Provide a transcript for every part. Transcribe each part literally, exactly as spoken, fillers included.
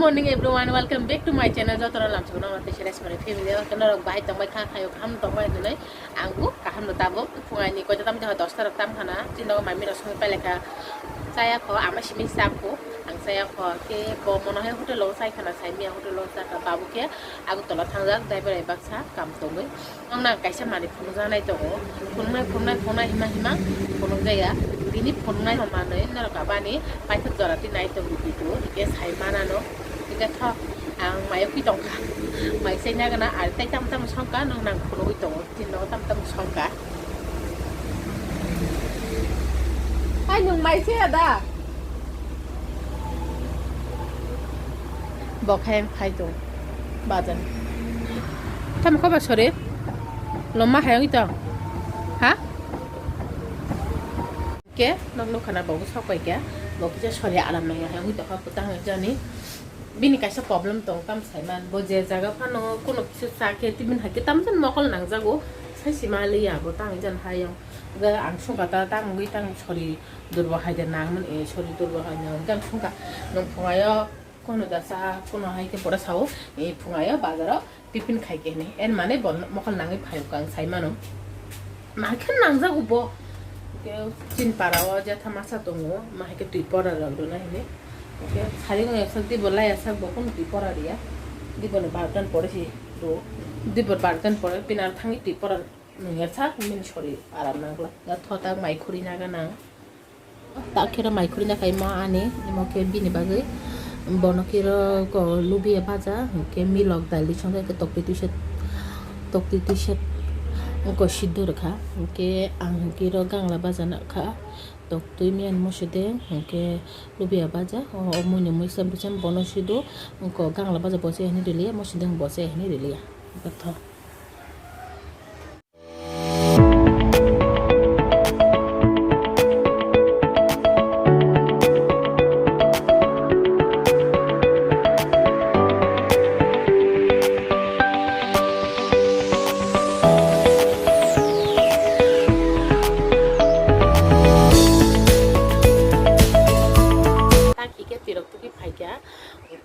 Morning everyone, welcome back to my channel. Jotono lamsok no tei seres mani family o norok bahai tongbai kha khayo kaham tongbai hinwi ang bo kaham no tabo phungai ni koita tam jaha dosta rok tam khana tino mami rok song pai lekha chaya kho ama simi chap kho ang chaya kho ke bo mono hai hotel o chai khana sai miya hotel o chakha babu ke Agartala thangjak driver bai baksa kam tongwi. Nokna kaisa manwi phunukjaknai tongo. Phunuknai, phunuknai, phunuknai hima hima phunukjaya. Bini phunuknai manwi norok abani paithak jora twi nai tongo video, hwnkhe sai manano. Hwnkhe thok, ang mayo kwi tongkha. Mai chaina gana, ar tei tamo tamo songkha, nwng nang phunugwi tongo. Tini nogo tamo tamo songkha. Hai nwng mai chaya da? Bo khe phai tong bazar. Tamo koba sori? Loma hayang ito. Ha? Ke nok nok khana bo sok pai ke. Bo kisa sori alam nang hayang ito ha putang jani. Bini kaisa problem tong tam saiman. Bo je jaga phano kuno kisa cha khe tibin hai khe tam jan mokol nang jago. Sai sima liya bo tang jan hayang. Ga ang sungkata tang gwi tang sori. Durbo hai de nang man, e, sori durbo hai nang. Hwnkhe ang sungkha, nwng phungayo kono da sa, kono hai khe pora sao, e, phungayo bazaro tiffin khai khe hinwi. En mane bo mokol nangwi phaio kang sai mano. Ma khe nangjago bo. Hwnkhe chin para o jatha masa tongo, ma hai khe twi pora rok rwna hinwi. Hwnkhe sari wngya sak dibo laya sak bo kono twi pora riya. Dibo ni bartan pore si do. Dibo bartan pore pinar thangwi twi pora. Nungya sak mini sori aram nangla. Ga thotak mai khuri naga nang. Tak khe mai khuri nakai ma ani, imo khe bini bagwi. Bono khe ro ko lubiya baja, hwnkhe milok dali songkhe tokti tuisa, tokti tuisa ko siddu rwkha. Hwnkhe ang hwnkhe ro gangla baja nakha. Toktwi miyan musi de, hwnkhe lubiya baja. O, o mui ni mui sem sem bono siddu, ko gangla baja bo se hini riliya, musi de bo se hini riliya. Tho. Taki ke tirok tuki phaikya,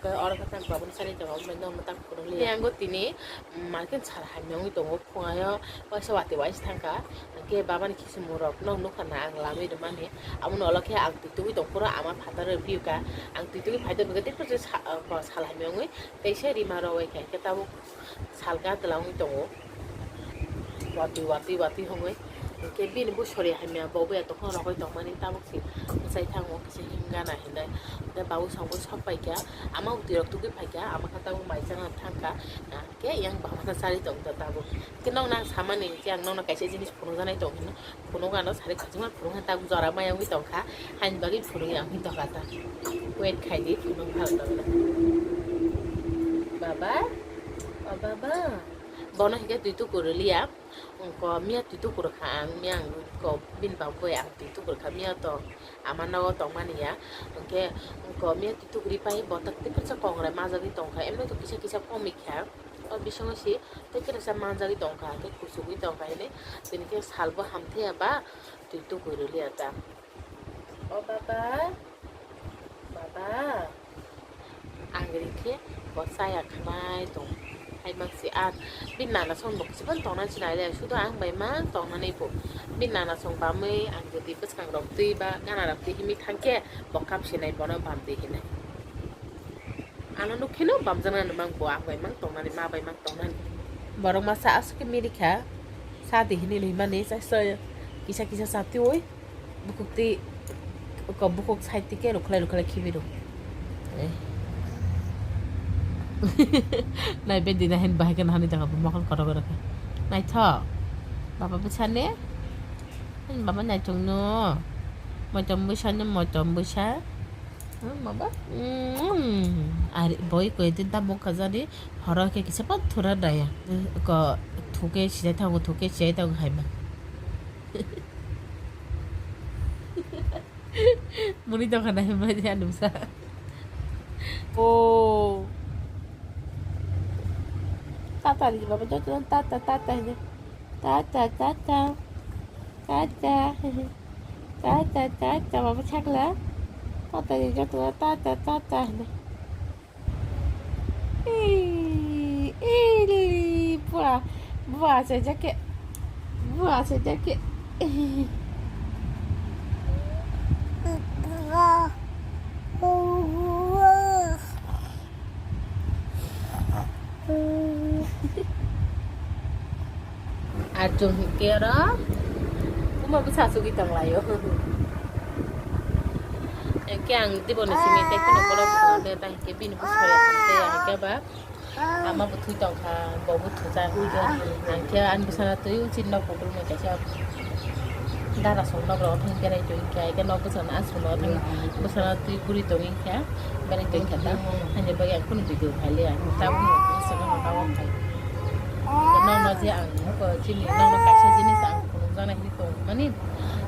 oro khe tak babun sari jaga, umai nokno tak phunukliya. Yango tini, mm, market sal hamya wngwi tongo, phungayo waisa watwi waisa thangkha, hwnkhe babani khichimung rok nok nukha na ang lamwi rwmani, amoni ulo khe ang twi tugwi tongphuru ama phataro rw phiyokha, ang twi tugwi phaito hwnkhe tei sal hamya wngwi teisa rima rwwi kha, hwnkhe tabuk. Salga twla wngwi tongo. Watwi, watwi, watwi hongwi. Hwnkhe bini bwsori hamya bo buya tongkha rogwi tongmani tabuk se bwsai thango kisa himgana hinwi. Hwnkhe babu songbo sok paikha. Ama utwi rok tugwi phaikha. Ama khe tabuk mai chana thangkha. Hwnkhe yang baba khe chari tongkha tabuk. Hwnkhe nokno ang samani hwnkhe ang nokno kaisa jinis phunukjaknai tong hino. Phunukgano sari khachukma phunukha tabuk jora maya wngwi tongkha. Haini bagwi phunukya wngwi tongkha ta. Wait khaidi phunukha tongkha. Baba, o baba. Bono hwnkhe twi tukur liya. Wngko miya twi tukur kha ang, miya ang ko bini bagwi ang twi tukur kha miya to ama nogo tongmani ya. Hwnkhe wngko miya twi tukur pai botak tiprasa kongrai majagwi tongkha. Emno to kisa kisa komikha. O bisingo se tei kisa manjagwi tongkha, tei kuchugwi tongkha hwnwi. Tini khe salbo hamthaya ba twi tukur liya ta. O baba, baba. Ang rikhe bo chaya khanai tong. Hai mak si a bini nana song bo kichibon tongna sinai le sudo ang bai mang tongnani bo. Bini nana song bamwi ang jodi bwskang rok twi ba gana rok twi himi thangkhe bo kap sinai bono bam di hinai. Ano nukhe no bamjaknani mang bo ang bai mang tongnani ma bai mang tongnani. Borok masa aswk khe mirikha sa di hinwi hinmani sa kisa kisa sa twiwi. Bukhuk twi, ko bukhuk side twi khe rwkhlai rwkhlai khibi rw. Eh. Nai be dina hin bahai khe nahani jaga bo mokol kotor kotor khe. Naithok. Baba bwsa ne? Hin baba naithok no. Moitom bwsa ne moitom bwsa. Hmm, baba. Hmm. Ari boi koi din ta mokha jani. Horo khe kisa pat thura daya. Ko thuke sijai thango thuke sijai thango hai ma. Muni dogana himlai de anumsa. O. Tata ni baba joto tata tata hino. Tata tata. Tata. Tata tata baba chakla. Tata ni joto tata tata hino. Ei, ei, bua, bua se jake, bua se jake. Ar chwng hinkhe oro buma bwsa asugwi tonglaio. Hinkhe ang diboni simi tei kheno borok phone de ta hinkhe bini bwskango tei hinkhe ba ama bo thwi tongkha, bo bo thwijak hinkhe hinkhe ani bwsano twi chini nok kukulmani kaisa dara song nok rok thang berai tongkha hinkhe nok bwsano aswk no thang bwsano twi guri tongkha berai tongkha ta haini bagwi ang kheno video khailiya tabuk bwsano tabuk khai. Nono je ang chini nono kaisa jinis ang phunukjaknai hinwi tongmani,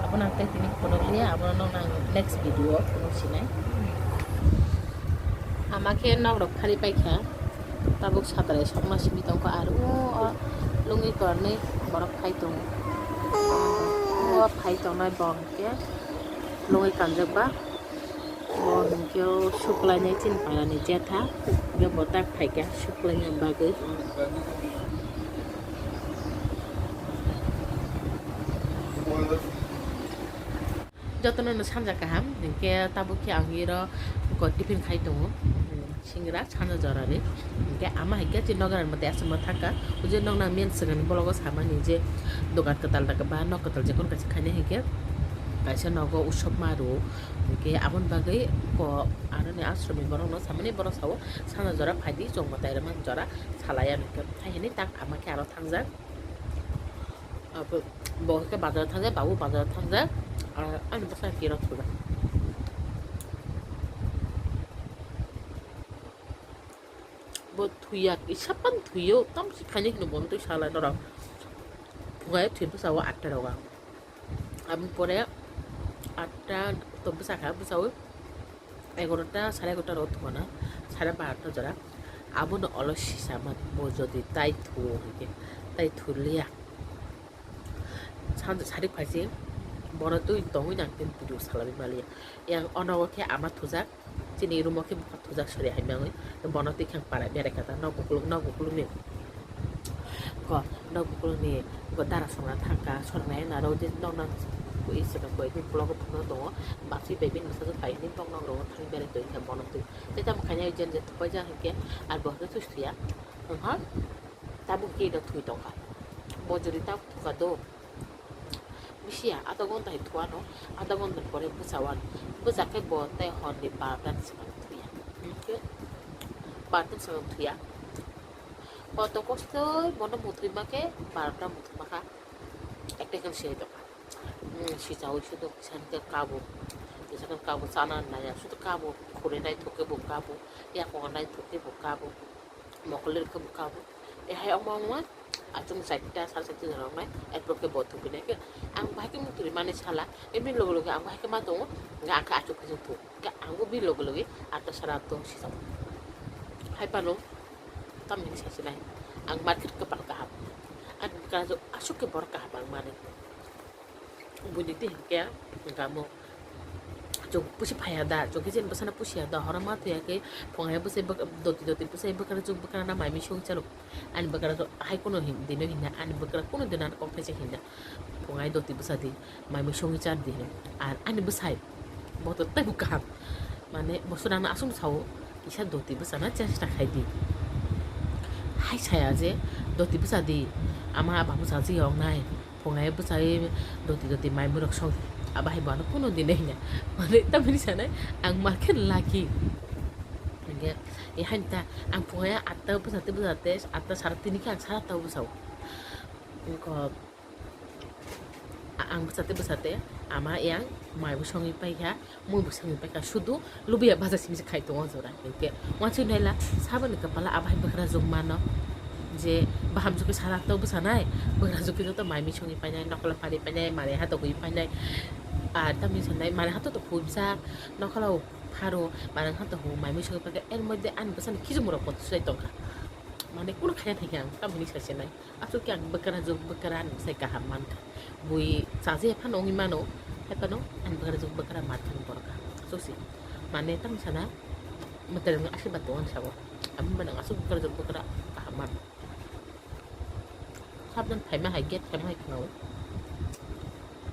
abono ang tei tini phunukliya, abono nono ang next video o phunuksinai. Ama khe nok rok phari paikha, tabuk satrai sokma simi tongkha, aro o lungwi kornwi borok phai tongo, o phai tongnai borok khe lungwi kanjak ba. Bo hinkhe o suklainai chini pairani jetha, hinkhe bo tak phaikha suklaina bagwi. Jotono no sanja kaham, hinkhe tabuk khe ang iro kok tiffin khai tongo. Singra sana jorani. Hinkhe ama hinkhe chini nogo rani mate aswkma thangkha. Ujui nokna main swkangni bologo samani je dogan kwtal daga ba nok kwtal jekon kaisa khaina hinkhe kaisa nogo usop ma rwo. Hinkhe aboni bagwi ko aroni asromni borokno samani borok sao sana jora phaidi chwng mwtai rwmani jora salai ano hinkhe. Hai hinwi tak ama khe aro thangjak. Abo bo hinkhe bazar thangjak, babu bazar thangjak. Ani bwsa kiro thujak. Bo thuya, kisa pan thuyo, tam si khaini hino bono twi salai norok. Phungai thwi bwsa o atta rogo. Aboni pore atta to bwsa kha, bwsa o egarota, sare egarota rogo thwkana, sare barota jora. Abono olo sisa man, bo jodi tai thuo hinkhe, tai thuliya. Sanja sarik phaising, bono twi tongwi nang tei video salai maliya. Yang onogo khe ama thujak, chini room o khe bwkha thujak sori hai mangwi. Bono twi khang para berai kha ta, nok bukuluk, nok bukuluk ni. Ko, nok bukuluk ni, ko dara songna thangka, sori nai na rw, je nok nang, ko isra koi, bini vlog o phunukna tongo, basi bai bini bwsajwk pai hwnwi nok nang rw thang berai tongwi kha bono twi. Tei tamo khainai jen je thupai jak hinkhe, ar bo hwnkhe thwi thuya. Wngkha. Tabuk khe ino thwi tongkha. Bo jori tabuk thwkha do. Bisi ya, adha ghonta hai thwano, adha ghonta pore bwchawano. Bwchak khe bo tei horni barota ni swkang thwiya. Hinkhe barota ni swkang thwiya. Koto kostoi bono muthwi ma khe barota muthwi ma kha. Ekta khe siyai tongkha. Sichaui se do kisa khe kabo. Kisa khe kabo chana naiya. Sudu kabo khuri naithok khe bo kabo. Yakung naithok khe bo kabo. Mokol lir khe bo kabo. E hai ongma ongma achung chaita sar chaita jora wngnai. Erpor khe bo thupinai khe ang bahai khe mutri mani sala. Ebini loge loge ang bahai khe ma tongo. Hingkhe ang khe achuk phai thung. Hingkhe ang bo bini loge loge atta sara atta sijak. Hai phano tamni sasinai. Ang market kwpal kaham. Ani bwkra aswk khe borok kaham ang mani. Buini twi hinkhe hwnkha mo. Chwng pusi phaiya da, chwng khe chini bwsano pusiya da, horo ma thwiya khe phungai bwsai bwk-, doti doti bwsai bwkrajwk bwkrana mai mui songwi chalo. Ani bwkrajwk hai kuno hin-, dino hinna, ani bwkrajwk kuno dino ani kok thaisa hinna. Phungai doti bwsa di, mai mui songwi char di hino. Ar ani bwsai, bo to teibo kaham. Mane, bo swnamno aswk sao, kisa doti bwsana chesta khai di. Hai saya je, doti bwsa di, ama aba bwsa je yong nai. Phungai bwsai doti doti mai murok song aba hai bono kuno dine hinya. Mane tamini sanai ang market lucky. Hingke e hain ta ang phungai atta bwsate bwsate atta sara tini khe ang sara ta bwsao. Ko ang bwsate bwsate ama yang mai bo songwi paikha. Mui bo songwi paikha, sudu lubiya baja simi se khai tongo jora. Hinkhe wansuk naila saboni kwpala abo hai bwkrajwk mano je bahamjwk khe sara to bwsanai, bwkrajwk khe joto mai mui songwi painai, nokla pari painai, mari hato gwi painai. Ar tamni sanai mari hato to phunjak, nokla o pharo, mari hato hwnwi mai mui songwi paikha. Er moddhe ani bwsani khichumrok bo swlai tongkha. Mane kunu khaina thangkhe ang tamoni sasinai. Aswk khe ang bwkrajwk bwkra ni bwsai kaham mankha. Bui chajaia phano wngwi mano, hai phano ani bwkrajwk bwkra mankha ni borok kaham. Aswk se. Mane tamo sana mwtai rokni asirwad tongo ani sabo. Aboni bagwi ang aswk bwkrajwk bwkra kaham mano. Sabdan phaima hai gate phaima hai khwnao.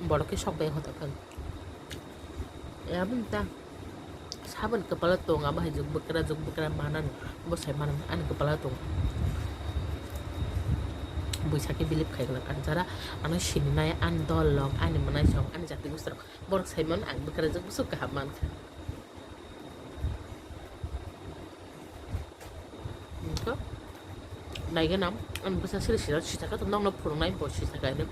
Borok khe sok bai hoda khan. Aboni ta saboni kwpalo tong abo hai jwk bwkra jwk bwkra manani bo sai manani ani kwpalo tong. Buisa khe believe khai glak ang jara ano sininai ani dol rok ani mwnai song ani jati gusti rok borok sai mano ang bwkra jwk bwswk kaham mankha. Naiganam, ang bwsa siri sira sitaka to nokno phurungnai bo sitaka ini.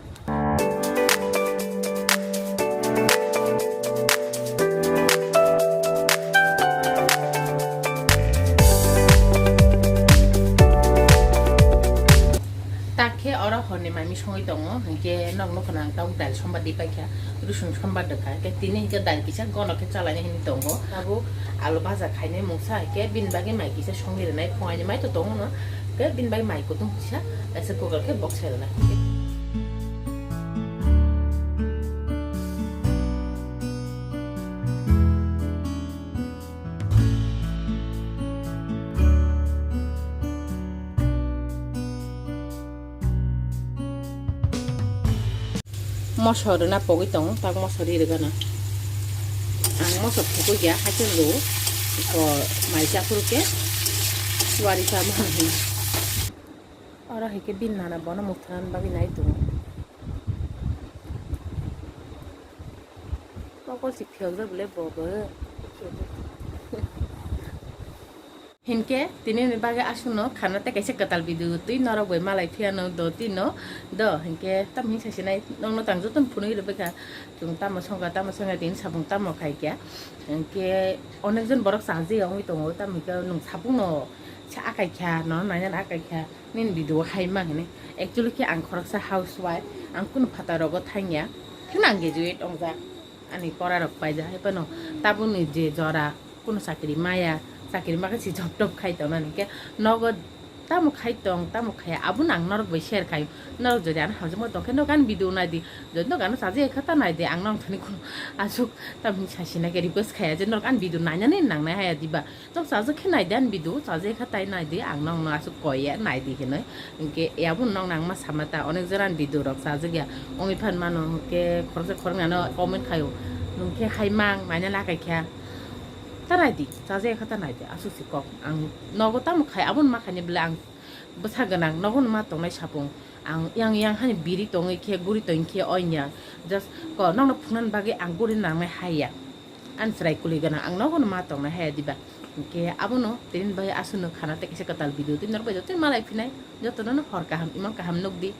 Takhe oro horni maimi songwi tongo, hinkhe nok nukha ang tabuk dal sombar di paikha. Rusung sombar dwkha, khe tini hinkhe dal kisa gono khe chalaina hinwi tongo. Abo alu baja khainai mungsa, khe bini bagwi mai kisa songwi rwnai, phungaini mai to tongo no, khe bini bagwi mai kutung kisa, kaisa kugar khe bok sai rwnai. Moso rwna pogwi tongo, tak moso ri rwgana. Ang moso phugwi ya, haikhe rw, o mai cha phuru khe wari cha ma. Oro hai khe bini nana bono mwthangna bagwi nai tongo. Mokol si phiyok jak le bo bo. Hinkhe tini ni bagwi aswkno khana tei kaisa kwtal video twi norok bai malai phiya no do tino do hinkhe tamo hinsa sinai nokno tang jotono phunui rwbaikha chwng tamo songkha tamo songkha tini sapung tamo khaikha hinkhe onekjon borok chajaui tongo tamo hinkhe nwng sapungno sa akaikha nono nainani akaikha nini video hai ma hinwi actually khe ang khoroksa housewife ang kunu phataro go thangya kheno ang graduate ongjak ani pora rok paijak hai phano tabukni je jora. Kuno chakri maya, chakri maka si job tob khai tongna hinkhe nogo tamo khai tong, tamo khaya, abono ang norok bai share khai. Norok jodi ano hamjakma tongkhe norok ani video naidi, jodi norok ano chajakya kha ta naidi, ang norok thani kuno aswk tamni sasina khe request khaya je norok ani video nainani nangnai haya diba. Norok chajak khe naidi ani video, chajakya kha tai naidi, ang norokno aswk koi ya naidi hinwi. Hinkhe abono norokno ang ma sama ta, onek jora ani video rok chajakya wngwi phan mano, hinkhe khoroksa khoroknwi ano comment khaio, nwng khe hai mang naina lakai kha. Ta naidi, chajakya kha ta naidi, aswk se kok. Ang nogo tamo khai, abono ma khaini bwle ang bwsa gwnang, nogono ma tongnai sapung. Ang yang yang hani biri tongwi khe, guri tongwi khe oinya. Just ko nokno phunuknani bagwi ang guri nangnai haya. Ani chwrai kwlwi gwnang, ang nogono ma tongnai haya diba. Hinkhe abono tini bai aswkno khana tei kaisa kwtal video twi norok bai jotono malai phinai. Jotono no hor kaham, imang kaham nukdi.